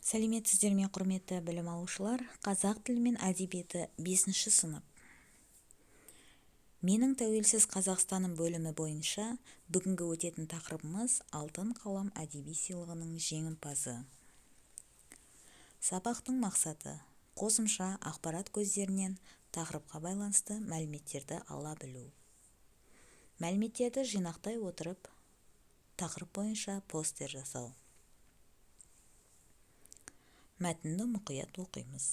Сәлеметсіздер ме, құрметті білім алушылар! Қазақ тілі мен әдебиеті, бесінші сынып, «Менің тәуелсіз Қазақстаным» бөлімі бойынша бүгінгі өтетін тақырыбымыз: «Алтын қалам» әдеби сыйлығының жеңімпазы. Сабақтың мақсаты: қосымша ақпарат көздерінен тақырыпқа байланысты мәліметтерді ала білу, мәліметтерді жинақтай отырып, тақырып бойынша постер жасау. Мәтінді мұқият оқимыз.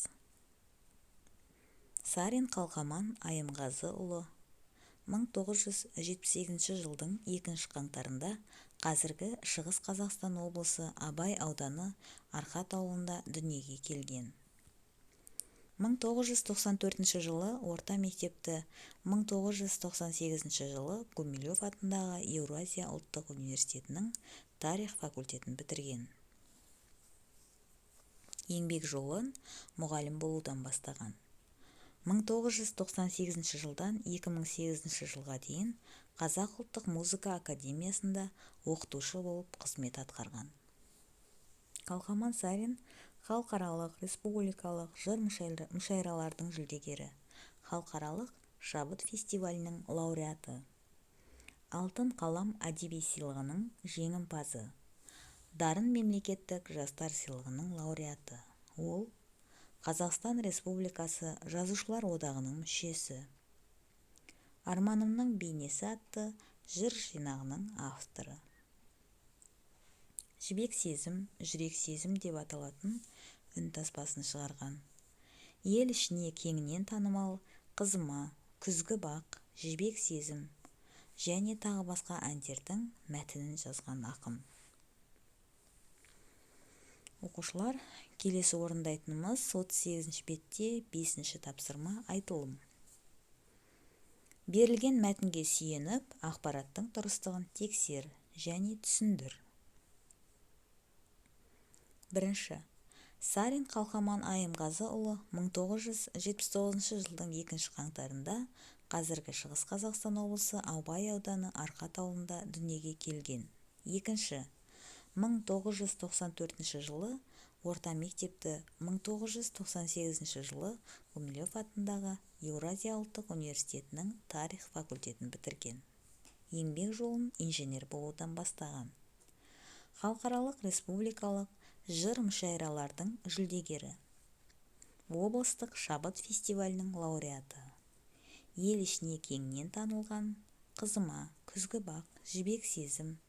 Сарин Қалқаман Айымғазыұлы 1978 жылдың 2 қаңтарында қазіргі Шығыс Қазақстан облысы, Абай ауданы, Арқат ауылында дүниеге келген. 1994 жылы орта мектепті, 1998 жылы Гумилев атындағы Еуразия ұлттық университетінің тарих факультетін бітірген. Еңбек жолын мұғалім болудан бастаған. 1998 жылдан 2008 жылға дейін Қазақ ұлттық музыка академиясында оқытушы болып қызмет атқарған. Қалқаман Сарин халықаралық, республикалық жыр мүшәйралардың жүлдегері, халықаралық «Шабыт» фестивалінің лауреаты, «Алтын қалам» әдеби сыйлығының жеңімпазы, «Дарын» мемлекеттік жастар сыйлығының лауреаты. Ол Қазақстан Республикасы Жазушылар одағының мүшесі. «Арманымның бейнесі» атты жыр жинағының авторы. «Жібек сезім, жүрек сезім» деп аталатын үнтаспасын шығарған. Ел ішіне кеңінен танымал «Қызыма», «Күзгі бақ», «Жібек сезім» және тағы басқа әндердің мәтінін жазған ақын. Оқушылар, келесі орындайтынымыз 38 бетте бесінші тапсырма, айтылым. Берілген мәтінге сүйеніп, ақпараттың дұрыстығын тексер және түсіндір. Бірінші. Сарин Қалқаман Айымғазыұлы 1979 жылдың 2 қаңтарында қазіргі Шығыс Қазақстан облысы, Абай ауданы, Арқат ауылында дүниеге келген. Екінші. 1994 жылы орта мектепті, 1998 жылы Гумилев атындағы Еуразия ұлттық университетінің тарих факультетін бітірген. Еңбек жолын инженер болудан бастаған. Халықаралық, республикалық жыр мүшәйралардың жүлдегері, облыстық «Шабыт» фестивалінің лауреаты. Ел ішіне кеңінен танылған «Қызыма», «Күзгі бақ», «Жібек сезім»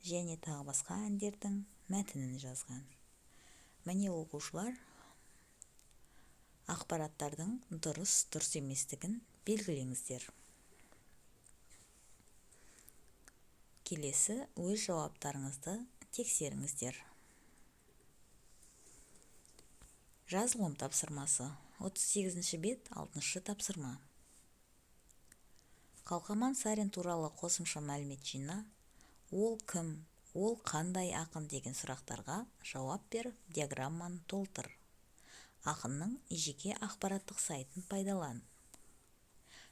және тағы басқа әндердің мәтінін жазған. Міне, оқушылар, ақпараттардың дұрыс, дұрыс еместігін белгілеңіздер. Келесі өз жауаптарыңызды тексеріңіздер. Жазылым тапсырмасы, 38 бет, 6 тапсырма. Қалқаман Сарин туралы қосымша мәлімет жина. Ол кім, ол қандай ақын деген сұрақтарға жауап беріп, диаграмманы толтыр. Ақынның жеке ақпараттық сайтын пайдалан.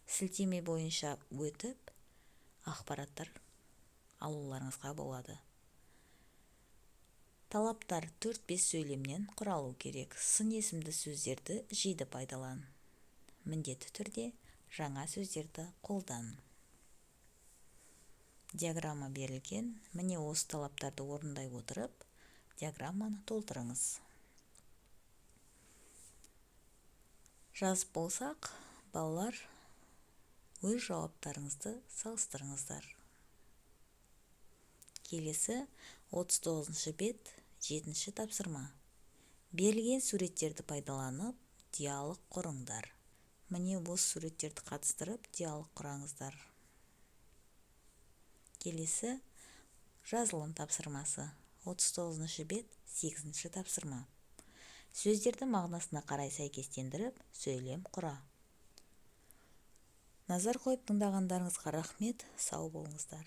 Сілтеме бойынша өтіп, ақпараттар алуларыңызға болады. Талаптар: 4-5 сөйлемнен құралу керек. Сын есімді сөздерді жиі пайдалан. Міндетті түрде жаңа сөздерді қолдан. Диаграмма берілген. Міне, осы талаптарды орындай отырып, диаграмманы толтырыңыз. Жазып болсақ, балалар, өз жауаптарыңызды салыстырыңыздар. Келесі 39 бет, 7 тапсырма. Берілген суреттерді пайдаланып, диалог құрыңдар. Міне, осы суреттерді қатыстырып, диалог құраңыздар. Келесі жазылым тапсырмасы, 39 бет, 8 тапсырма. Сөздерді мағынасына қарай сәйкестендіріп, сөйлем құра. Назар қойып тыңдағандарыңызға рахмет, сау болыңыздар.